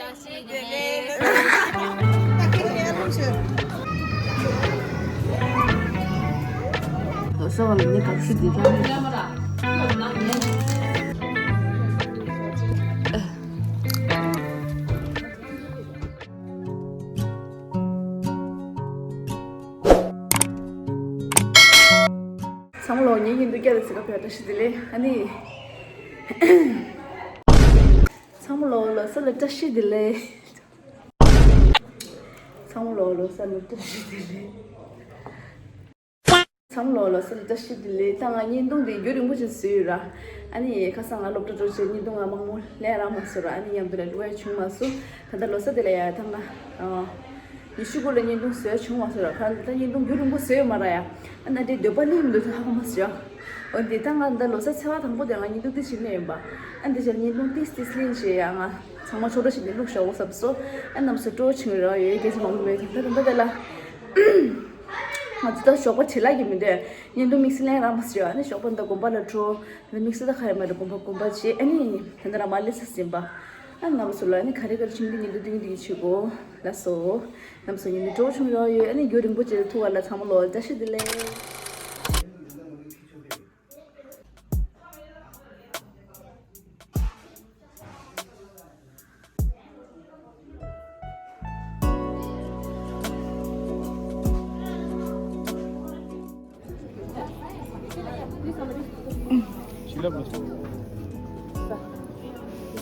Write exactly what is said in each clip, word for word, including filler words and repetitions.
ལོ་གསར་བ་ལ་ངས་དགའ་བསུ་འདི་འདྲ། ཚང་མ་ལོ་ངའི་ཡིན་དུ་སྐྱ་རེ་ཟེར་ག་བའི་བཀྲ་ཤིས་བདེ་ལེགས། ཨ་ནི། ཚང་མ་ལོ་ལོ་གསར་ལ་བཀྲ་ཤིས་བདེ་ལེགས། ཚང་མ་ལོ་ལོ་གསར་ལ་བཀྲ་ཤིས་བདེ་ལེགས། ཚང་མ་ལོ་ལོ་གསར་ལ་བཀྲ་ཤིས་བདེ་ལེགས། ད་ང་བརྙན་ཐུང་འདི་རྒྱུན་རིང་པོ་ཅིག་བཟོས་ཡོད་ར། ཨ་ནི་ཁ་སང་ང་སློབ་གྲྭ་འགྲོ་བྱས་བརྙན་ཐུང་ང་མང་པོ་ལས་རག་མ་སོང་ར། ཨ་ནི་མཉམ་དུ་ལ་འགྲོ་ཡ་བྱུང་མ་སོང་། ད་ལྟ་ལོ་གསར་དེ་ལ་ཡ་ཐང་ན། ཉི་ཤུ་དགུ་ལ་བརྙན་ཐུང་བཟོས་བྱུང་བ་སོ་ར། ཁ་ད་བརྙན་ཐུང་རྒྱུན་རིང་པོ་བཟོས་ཡོད་མ་ར་ཡ། ཨ་ན་དེ་འདོད་པ་ལེན་མི་འདུག་ཧ་གོ་མ་སོང་ཡ། འོན་ཏེ་ད་ང་འདི་ལོ་གསར་ཚེས་པ་དང་པོ་དེ་ང་བརྙན་ཐུང་ཏི་ཞིག་ལེན་ཡིན་པ། ཨ་འདི་ཆར་བརྙན་ཐུང་ཏིས་ཏིས་ལེན་བྱས་ཡ། ང་ཚང་མ་ཆོག་འགྲོ་ཞིག་ནས་བླུགས་བཞག་འོ་བསམ་སོ། ཨ་རྣམ་སོ་སྤྲོ་བྱུང་ར་ཡོད་སྐད་ཆ་མང་པོ་མེད་ད་ད་ད་ལ། ང་ཚོ་ད་ཞོགས་པ་བྱེད་ལ་གི་མི་འདོད། བརྙན་ཐུང་དམིགས་བསལ་ལེན་རག་མ་སོང་ཡ། ཨ་ནི་ཞོགས་པ་འདི་དགོན་པ་ལ་འགྲོ། ཨ་ནི་དམིགས་བསལ་ད་ཁ་ཡ་མ་རེད་དགོན་པ་དགོན་པ་བྱེད་ཨ་ནི། ད་ད་ར་མ་ལེ་ས་ཟིན་པ། ཨ་རྣམ་སོ་ལ་ཨ་ནི་ག་རེ་ག་རེ་ཆུང་དུ་ཉིན་དུ་དུས་དུས་བྱེད་གོ་ལ་སོ། རྣམ་སོ་ཉིན་དུ་གྲོགས་ཆུང་རོགས་ཡོད། ཨ་ནི་རྒྱུ་རིང་པོ་བྱེད་ཐུག་བ་ལ་ཚང་མ་ལོ་བཀྲ་ཤིས་བདེ་ལེགས།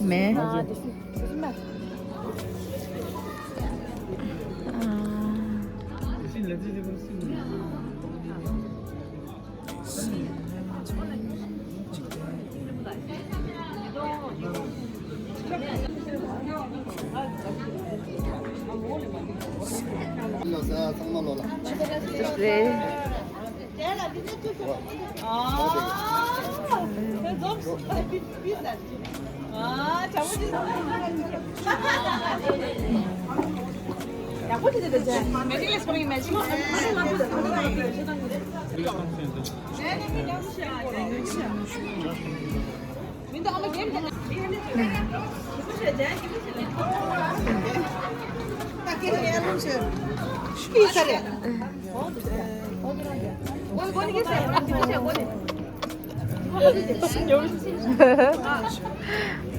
མེད།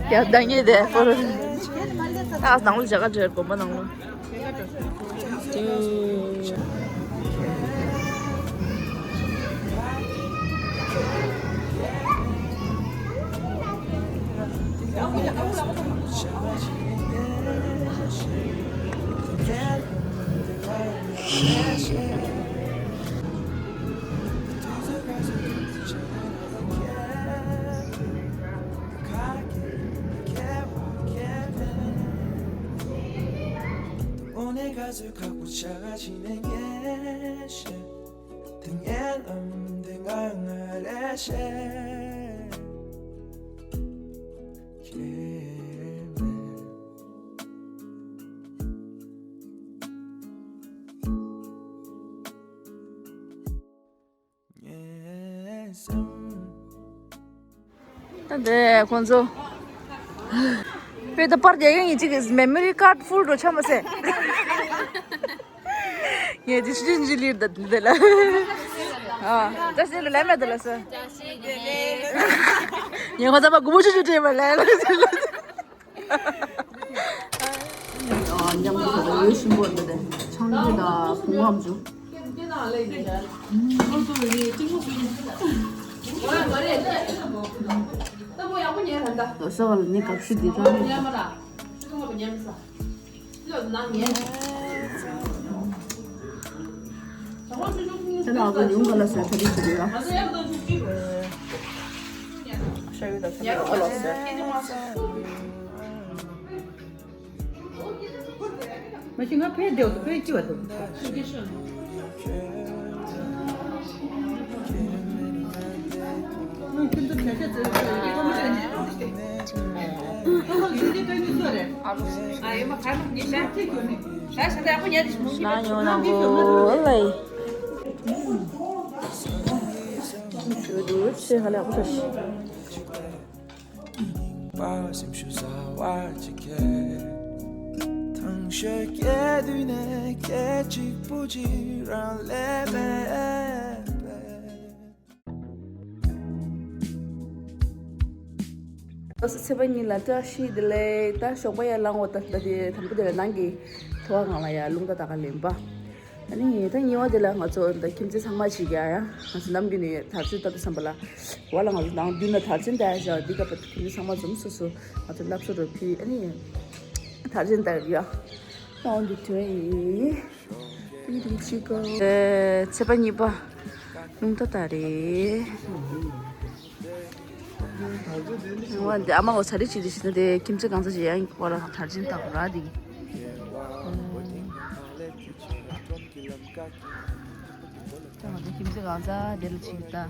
ཡ་ད་ངས་དེ་ཕོར། ཨ་ནང་ལོ་ཇ་ག་འདྲེར་དགོན་པ་ནང་ལོ། ད་འདི་ཁོང་ཚོ་དཔེ་ད་པར་རྒྱག་ཡག་ཡིན་གཅིག་གི་མེ་མོ་རི་ཀར་ཕུལ་འགྲོ་ཆ་མ་ཟད། ངས་འདི་ཤི་འཇི་ལིར་ད་འདི་ལ། ཨ་ད་ཤི་ལ་ལ་མེད་ད་ལ་ས། ངས་ཁོ་ཚ་པ་དགུ་མོ་ཤི་ཤི་བྲེས་མ་ལ་ལ། ཨ་མཉམ་དུ་ད་ལྟ་འོད་ཞིམ་པོ་འདི་དེ་ཆང་བཞིན་དང་བུང་བ་མ་བྱུང་། ལོ་གསར་བ་ལ་ནི་དགའ་བསུ་འདི་རང་རེད། ཁྱེད་རང་གི་ཡུམ་ག་ལ་སོན་ཚ་རིག་ཅིག་ཡོད། ཤ་ཡུ་དང་ཚ་རིག་ག་ལ་སོན། མ་གཞི་ང་ཕའི་འདེའུ་དུ་ཕའི་སྐྱི་བ་དུ། ན་ཡོང་ན་གོ་ལེ། ཇུ་དུ་ཆེ་ཧ་ལས་ཨ་ཁུ་ཐོ་ཤི། པ་སེམས་ཤུགས་ཟ་བ་ཅི་ཁེ། ཞོགས་ཀས་དུས་ནས་སྐད་ཅིག་པུ་ཅིག་རང་ལས་མེད་པས། ལོ་གསར་ཚེས་པ་གཉིས་ལ་བཀྲ་ཤིས་བདེ་ལེགས། ད་ཞོགས་པ་ཡར་ལངས་འོ། ད་ད་དེ་དང་པོ་དེ་ལ་ནང་གི་ཐོ་བ་སྒང་ལ་ཡར་རླུང་རྟ་ད་ག་ལེན་པ། ཨ་ནི་ད་གཉིས་པ་དེ་ལ་ང་ཚོ་ད་ཁྱིམ་མཚེས་ཚང་མ་ཅིག་ཡ་ཡ་ང་ཚོ་ནམ་རྒྱུན་ནས་དར་ཚོན་ལྟ་དུས་ཙམ་པ་ལ་བ་ལ་ང་ཚོ་ནང་མདུན་ལ་དར་ཚོན་ལྟ་ཡ་ཅག་འདི་སྐབས་ཁྱིམ་མཚེས་ཚང་མ་འཛོམས་སོ་སོ་ང་ཚོ་སློབ་གསོ་རུ་ཕུལ། ཨ་ནི་དར་ཚོན་ལྟ་ཡ་ཡོང་འདུག་དོན་ཡིན། ཨེ་ཚེས་པ་གཉིས་པ་རླུང་རྟ་ད་རེད། འོ་འདི་ཨ་མ་འོ་ཚ་རེ་བྱེད་དུས་ཤི་ན་དེ་ཁྱིམ་མཚེས་གང་ཚ་ཅིག་ཡང་བ་ལ་དར་ཆེན་བཏགས་ར་འདི། ད་ང་ཚོ་ཁྱིམ་མཚེས་གང་ཚ་དེ་ལ་ཅིག་ད།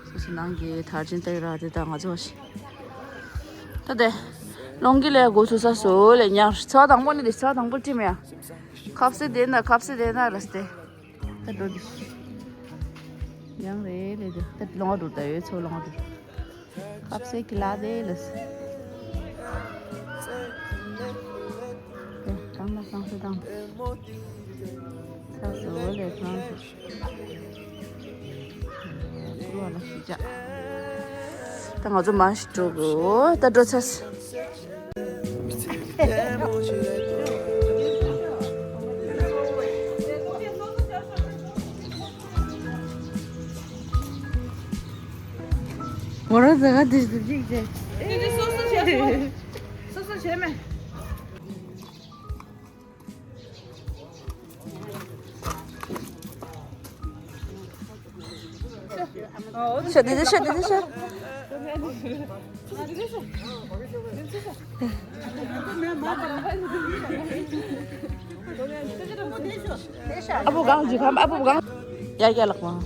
སོ་སོ་ནང་གི་དར་ཆེན་བཏགས་ར་དེ་ད་ང་ཚོ་ཤི། ད་དེ་ལོང་གི་ལས་འགོ་ཚུགས་ས་སུ་ལས་ཉར་ཚ་དང་པོ་ནི་དེ་ཚ་དང་པོ་ཅི་མེད་ཡ། ཁབ་སེ་དེ་ན་ཁབ་སེ་དེ་ན་ར་སྟེ། ད་འགྲོ་འདི། ཡང་རེད་ལས་དེ་ད་ལོང་བ་འགྲོ་ད་ཡོད་ཚོ་ལོང་བ་འགྲོ། ཁབ་སེ་ཀི་ལ་དེ་ལས། དེ་དང་ལ་སང་སེ་དང་། ཚ་སོ་ལས་ཁང་སེ། ཀུ་རུ་བ་ལ་ཤི་ཅག་ད་ང་ཚོ་མ་ཤི་འགྲོ་དགོས་ད་འགྲོ་ཚ་སེ། ངོ་ར་ཟ་ག་དེ་ཞིག་ཅིག་ཅེ། དེ་དེ་སོ་སོ་བྱས་སོ། སོ་སོ་བྱས་མེད། ཤ་དེ་དེ་ཤ་དེ་དེ་ཤ། ཨ་བུ་གང་ཅི་ཁམ་ཨ་བུ་གང་། ཡ་ཡ་ལགས་མ།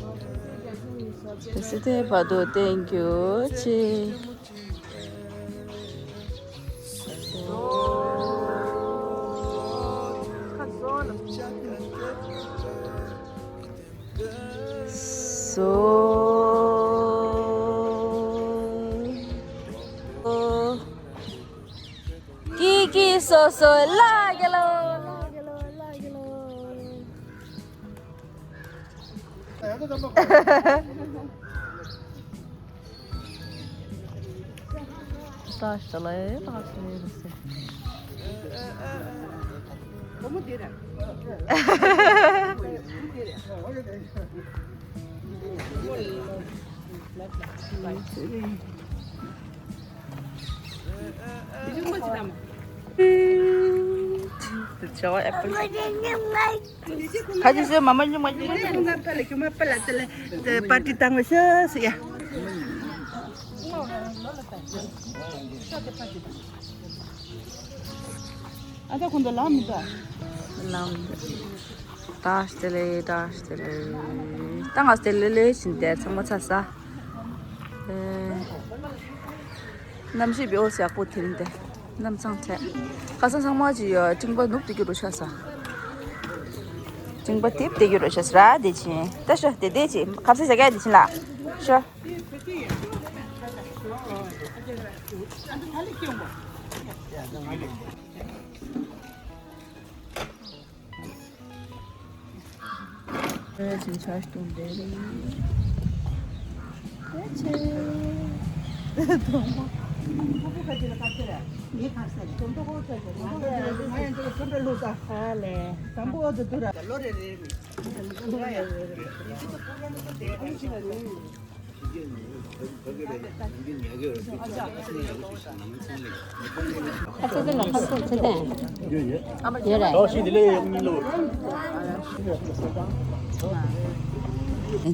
དེ་སི་དེ་བ་དོ་ཐེང་ཀྱུ་ཆེ། སོ། ཀི་ཀི་སོ་སོ་ལ་ག་ལོ་ལ་ག་ལོ་ལ་ག་ལོ། ཏཱ་ཤ་ལེ་ཏཱ་ཤ་ལེ་ཟེར། བྱ་བ་ཨེ་པལ། ཁ་ཅིག་ཟེར་མ་མ་ཉུང་མ་ཉུང་མ་ཉུང་། ང་ཕ་ལ་ཁྱོད་མ་ཕ་ལ་ཙི་ལ་པར་ཏི་བཏང་བ་ཤ་ཟེར་ཡ། ཨ་ད་ཁོང་ཚོ་ལམ་མི་འདུག་ལམ་མི་འདུག་ཏཱ་ཤ་ལེ་ཏཱ་ཤ་ལེ། ད་ང་སྟེ་ལེ་ལེ་བཞིན་དེར་ཚང་མ་ཚ་ས། ཨེ། གནམ་གཤིས་བེའུ་ཡག་པོ་དེ་རིང་དེ། གནམ་ཚང་ཚད། ཁ་སང་ཚང་མ་ཅིག་ཡོད་སྤྲིན་པ་ནུབ་དེ་གི་རུ་ཤ་ས། སྤྲིན་པ་དེབ་དེ་གི་རུ་ཤ་ས་ར་དེ་ཆེན། ད་ཤ་དེ་དེ་ཆེ་ཁབ་སེ་ཟ་ག་དེ་ཆེན་ལ། ཤ།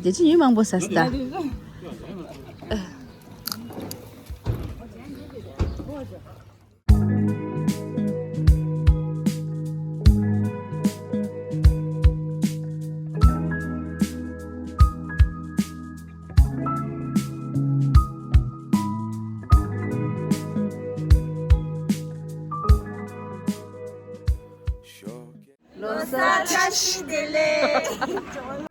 དེ་ཅི་ཡིན་མང་པོ་ཟ་སི་ད། ལོ་གསར་བཀྲ་ཤིས་བདེ་ལེགས།